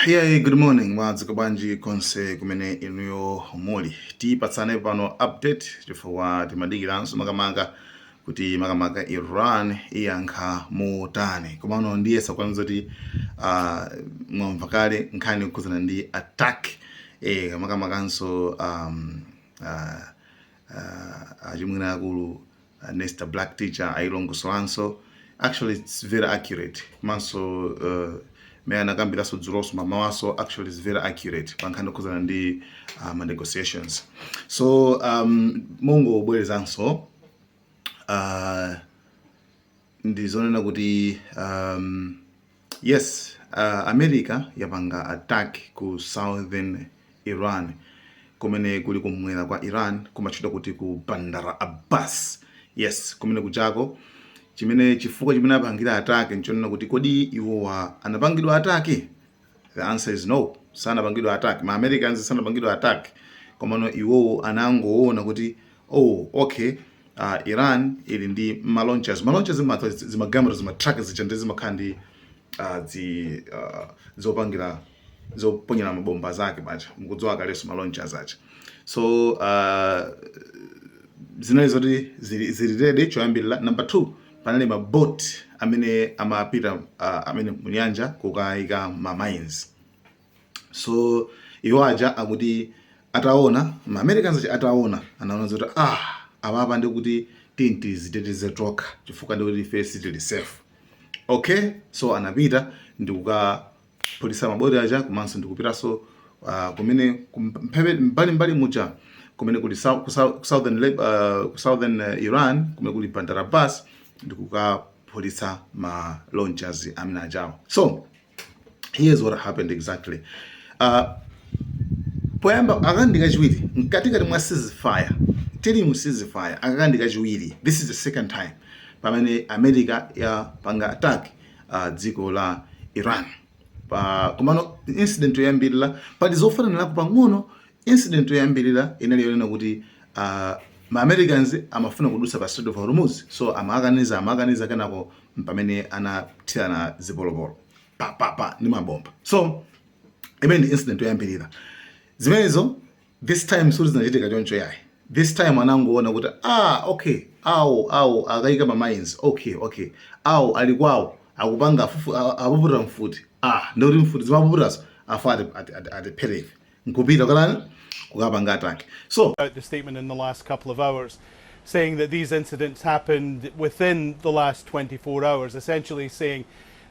Yeah, good morning, mwadzuka bwanji konse kumene inuyo muli? Tipatsane pano update chifukwa timadikiranso makamaka kuti makamaka Iran iyankha motani. Komano ndiyesa kwanza kuti mwamva kale nkhani yokhudzana ndi attack, makamakanso achimwene akulu Nesta Black Teacher ayilongosolanso. Actually, it's very accurate. Komanso mene anakambiranso dzuloso mamawaso, actually it's very accurate pa nkhani yokhudzana ndi ma negotiations. So mongobwerezanso, ndizonena kuti yes, America yapanga attack ku southern Iran, kumene kuli kumwera kwa Iran, kumatchedwa kuti ku Bandar Abbas. Yes, kumene kuchako chimene chifukwa chimene apangira attack nchonena kuti kodi iwowa anapangidwa attack? The answer is no, sanapangidwa attack. Ma Americans sanapangidwa attack, komano iwowo anangoona kuti, oh okay, Iran ili ndi ma launchers. Ma launchers zimagamera, zimatruck zija ndi zimakhala ndi zi zopangira, zoponyera mabomba zake paja, mukudziwa kalenso ma launchers aja. So zinali zoti zili ready choyambirira. Number two, panali ma boat amene amapita amene munyanja kukayika ma mines. So iwo aja akuti ataona, ma Americans aja ataona, anaona zoti, ah, apapa ndikuti tintiziteteze tokha chifukwa ndikuti ife sitili safe. Okay, so anapita ndikukaphulitsa maboti aja, komanso ndikupitanso kumene mbali mbali muja kumene kuli ku southern Iran, kumene kuli Bandar Abbas, ndikukaphulitsa ma launchers amene ajawo. So here's what happened exactly. Poyamba akandi kachiwiri mkatikati mwa ceasefire, tili mu ceasefire, akandi kachiwiri, this is the second time pamene America yapanga attack dziko la Iran. Pa komano incident yoyambirira pali zofananirako pang'ono. Incident yoyambirira inali yonena kuti ma Americans amafuna kudutsa pa Strait of Hormuz, so amakaniza, amakaniza, kenako pamene anathirana zipolopolo pa pa pa ndi mabomba. So imene ndi incident yoyambirira. Zimenezo this time suti zinachitika choncho yayi. This time anangoona kuti, ah okay, awo awo akayika ma mines, okay, awo ali kwawo akupanga apuputa mfuti, ah, ndikuti mfuti zimapuputazo afa atipherefe, nkupita kalani kukapanga attack. So out the statement in the last couple of hours saying that these incidents happened within the last 24 hours, essentially saying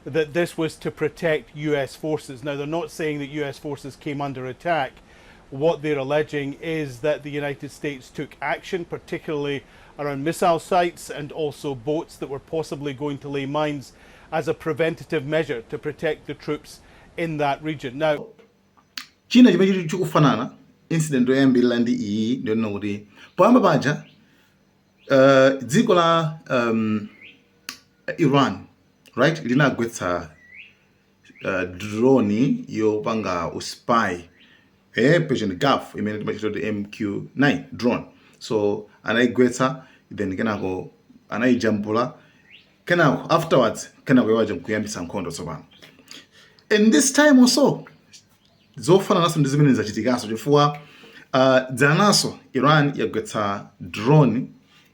that this was to protect US forces. Now, they're not saying that US forces came under attack. What they're alleging is that the United States took action, particularly around missile sites and also boats that were possibly going to lay mines, as a preventative measure to protect the troops in that region. Now, china chimene chili chikufanana incident yoyambirira ndi iyi ndiyonena kuti poyamba paja dziko la Iran, right, linagwetsa drone yopanga uspy, Persian Gulf, imene timachita kuti MQ9 drone. So anayigwetsa, then kenako anayijambula, kenako afterwards, kenako iwaja nkuyambitsa nkhondo tsopano. And this time also zofanananso ndi zimene zachitikaso, chifukwa dzanaso Iran yagwetsa drone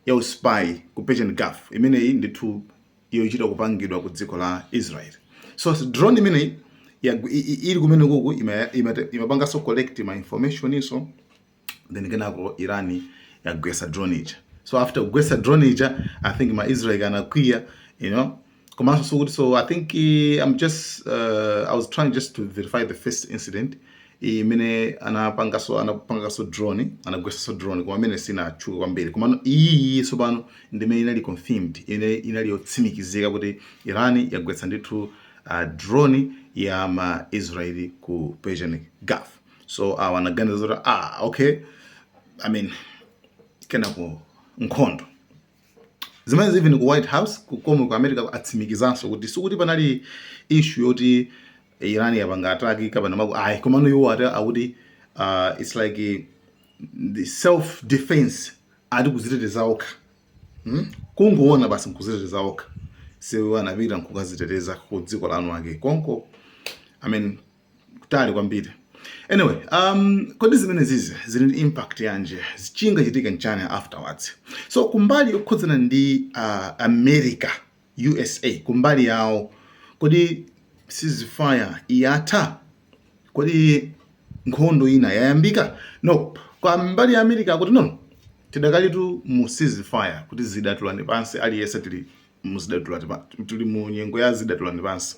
ya uspy ku Persian Gulf, imeneyi ndithu yochita kupangidwa ku dziko la Israel. So drone imeneyi ili kumene kuku imapanganso collect ma information iso, then kenako Iran yagwetsa drone ija. So after kugwetsa drone ija, I think ma Israel anakwiya. Komanso so kuti, so I think I was trying just to verify the first incident imene anapangaso drone, anagwetsaso drone, koma amene sinatchuka kwambiri. Komano iyi tsopano ndimene inali confirmed, ine inali yotsimikizika kuti Iran yagwetsa ndithu drone ya ma Israeli ku Persian Gulf. So awa anaganiza kuti, ah okay, I mean, kenako nkhondo zimene even ku White House komwe ku America atsimikizanso kuti sikuti panali issue yoti Iran yapanga attack kapena maku ayi, komano iwo ati akuti it's like the self defense, ati kuziteteza okha, Kungoona basi nkuziteteza okha, siwo anapita nkukaziteteza ku dziko lanu ake konko. I mean, Kutali kwambiri. Anyway, kodi zimene zizi zili ndi impact yanji? Chingachitika nchani afterwards? So kumbali yokhudzana ndi America, USA, kumbali yawo, kodi ceasefire iyatha? Kodi nkhondo ina yayambika? No, kwa mbali ya America akuti no, tidakalitu mu ceasefire, kuti zidatulani pansi, aliyense tili tili mu nyengo ya zidatulani pansi.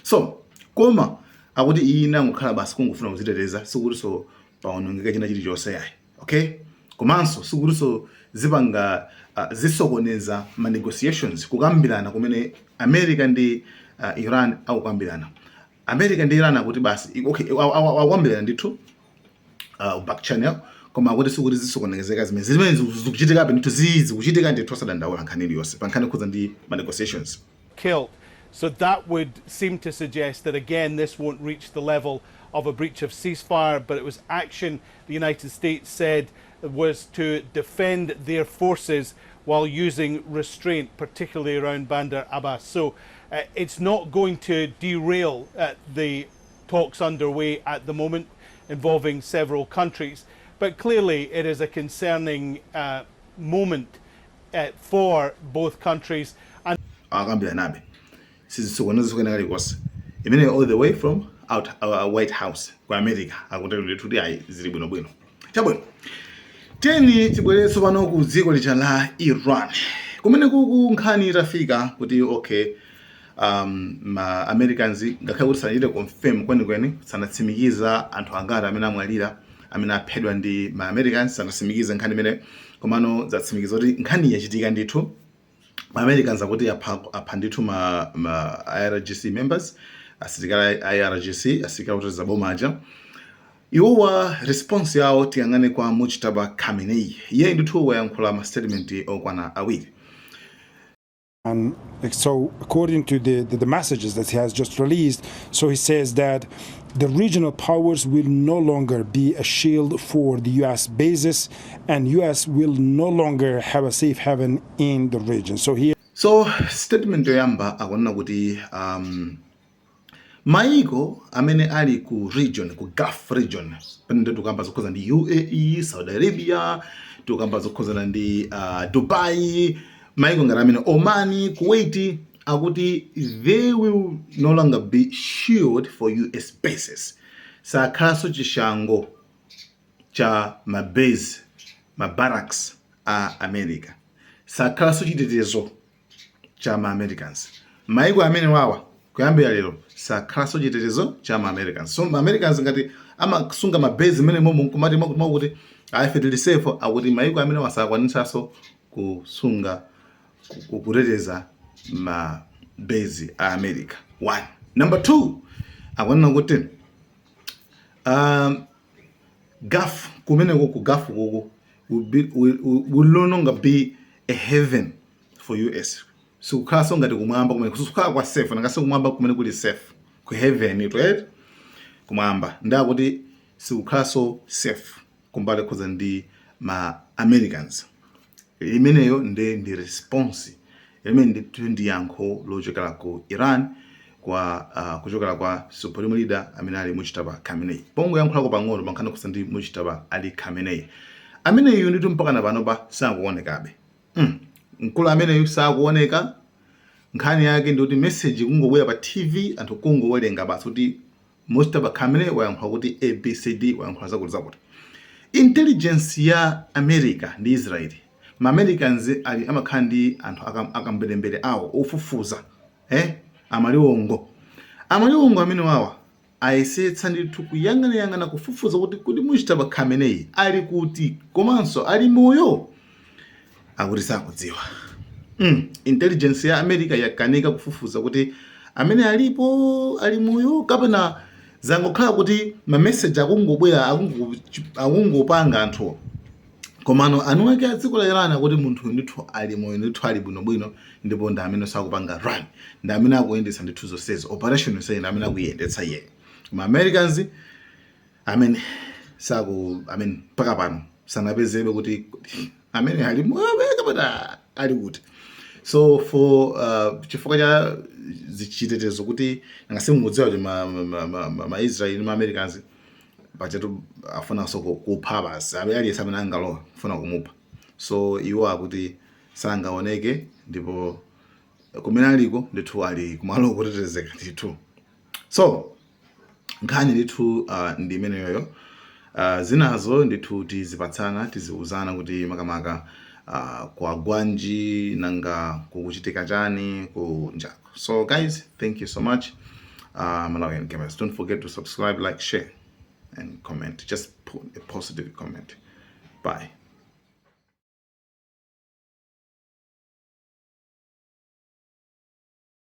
So koma akuti iyi inangokhala basi kungofuna kuziteteza, sikuti so paonongeka china chilichonse yayi, okay? Komanso sikuti so zipanga zisokoneza ma negotiations, kukambirana kumene America ndi Iran akukambirana. America ndi Iran akuti basi, okay, akukambirana ndithu back channel, koma akuti sikuti zisokonezeka zimene zikuchitikabe ndithu, zikuchitika ndithu, osadandaula nkhani iliyonse pa nkhani yokhudza ndi ma negotiations. Killed. So that would seem to suggest that again this won't reach the level of a breach of ceasefire, but it was action the United States said was to defend their forces while using restraint, particularly around Bandar Abbas. So it's not going to derail the talks underway at the moment involving several countries, but clearly it is a concerning moment for both countries. And Akambiranabe, sizisokoneza kwena kalikonse. Imene all the way from out White House ku America akutero ndithu kuti ayi, zili bwinobwino. Chabwino, tiyeni tibwerenso pano ku dziko lija la Iran, kumene kuku nkhani itafika kuti okay, ma Americans, ngakhale kuti sanachite confirm kwenikweni, sanatsimikiza anthu angati amene amwalira, amene aphedwa ndi ma Americans, sanatsimikize nkhani imene, komano zatsimikiza kuti nkhani yachitika ndithu. Ma Americans akuti apha ndithu ma IRGC members, asilikali a IRGC, asilikali oteteza boma aja. Iwowa response yawo, tiyang'ane kwa Mujtaba Khamenei, iye ndithu wayankhula ma statement okwana awiri. And so, according to the messages that he has just released, so he says that the regional powers will no longer be a shield for the US bases, and US will no longer have a safe haven in the region. So here So statement yoyamba akunena kuti maiko amene ali ku region, ku Gulf region, pamene tikukamba zokhuza ndi UAE, Saudi Arabia, tikukamba zokhuzana ndi Dubai, maiko ngati amene Omani, Kuwait, akuti they will no longer be shield for US bases, sakhalanso chishango cha mabase, mabarracks a America, sakhalanso chitetezo cha ma-Americans. Maiko amene wawa kuyambira lero sakhalanso chitetezo cha ma-Americans. So ma-Americans ngati amasunga mabase imene momo nkumati mwakuti ife tili safe, akuti maiko amene wasakwanisanso kusunga, kuteteza ma base a America. One. Number two, akunena kuti Gulf kumeneko, ku Gulf kuku will no longer be a haven for US. Sikukhalanso ngati kumwamba kumene sikukhala kwa safe, nangasi kumwamba kumene kuli safe, ku heaven, right? Kumwamba ndakuti sikukhalanso safe kumbali khuza ndi ma Americans. Imeneyo ndi response imene ndithu ndi yankho lochokera ku Iran kwa kuchokera kwa supreme leader amene ali Mujtaba Khamenei. Pongoyankhulako pang'ono pankhani kusa ndi Mujtaba Ali Khamenei ameneyu, ndithu mpaka na panopa sakuonekabe. Mkulu ameneyu sakuoneka. Nkhani yake ndikuti message kungobwera pa TV, anthu kungowerenga basi kuti Mujtaba Khamenei wayankhula kuti ABCD, wayankhula zakuti zakuti. Intelligence ya America ndi Israeli, ma Americans ali amakhala ndi anthu akambelembere awo ofufuza, amaliwongo, amaliwongo amene wawa ayesetsa ndithu kuyang'anayang'ana, kufufuza kuti Mujtaba Khamenei ali kuti, komanso ali moyo, akuti sakudziwa. Intelligence ya America yakanika kufufuza kuti amene alipo, ali moyo, kapena zangokhala kuti mameseji akungobwera, akungopanga anthuwo. Komano anu ake a dziko la Iran akuti munthu ndithu ali moyo ndithu, ali bwinobwino, ndipo ndi amene sakupanga run, ndi amene akuyendetsa ndithu zonsezo, operation yonseyi ndi amene akuyendetsa iye. Koma Americans amene saku amene mpaka pano sanapezebe kuti amene ali moyo kapena ali kuti. So for chifukwa cha chitetezo, kuti ngasimukudziwa kuti ma Israel ma Americans pachatu afunanso kupha basi abe aliyense amene angalowa kufuna kumupha. So iwo akuti sangaoneke, ndipo kumene aliko ndithu ali kumalo kutetezeka ndithu. So nkhani ndithu ndi imeneyoyo. Zinazo ndithu tizipatsana, tiziuzana kuti makamaka kwa gwanji, nanga kukuchitika chani ku njako. So guys, thank you so much. Malawian Cameras, don't forget to subscribe, like, share and comment. Just put a positive comment. Bye.